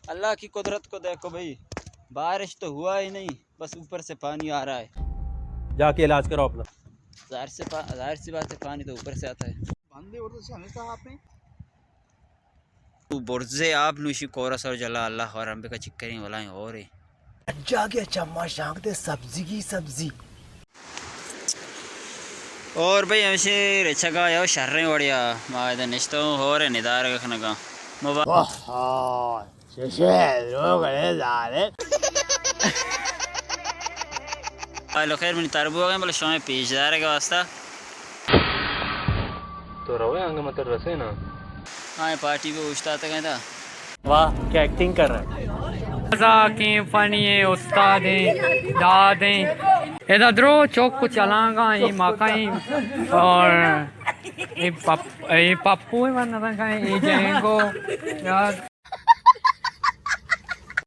اللہ کی قدرت کو دیکھو بھائی، بارش تو ہوا ہی نہیں، بس اوپر سے پانی آ رہا ہے۔ جا کے علاج کرو اپنا۔ ظاہر سے پا-، ظاہر سی بات ہے، پانی تو اوپر سے آتا ہے۔ بندے اردو سے ہمیشہ آپ نے۔ تو برزے آپ نوشی کورا سر جلا اللہ اور ہم بکا چکریں ولائیں اور ہے۔ جا گیا چما شانک دے سبزی کی سبزی۔ اور بھئی ہمشی رچگا یو شریں وڑیا ما ادا نشتوں ہور ندارگ کنگا۔ مبا-، اوہو، چشے لوگ اے ظالم۔ حال خیر منی تربو گئے بلے شمے پیش دارگ واسطہ۔ تو روے آنگے متر رسے نا۔ ہاں، پارٹی بھی اوشتاتگ ایں دا۔ واہ، کیا ایکٹنگ کر رہا ہے۔ مزاقیں، فنی ہیں، استاد ہیں، داد ہیں۔ ادا درو چوک کو چلانگا، یہ مکائیں اور یہ پپ-، یہ پپو ہے، ورنہ کہیں، یہ جینگو۔ یار،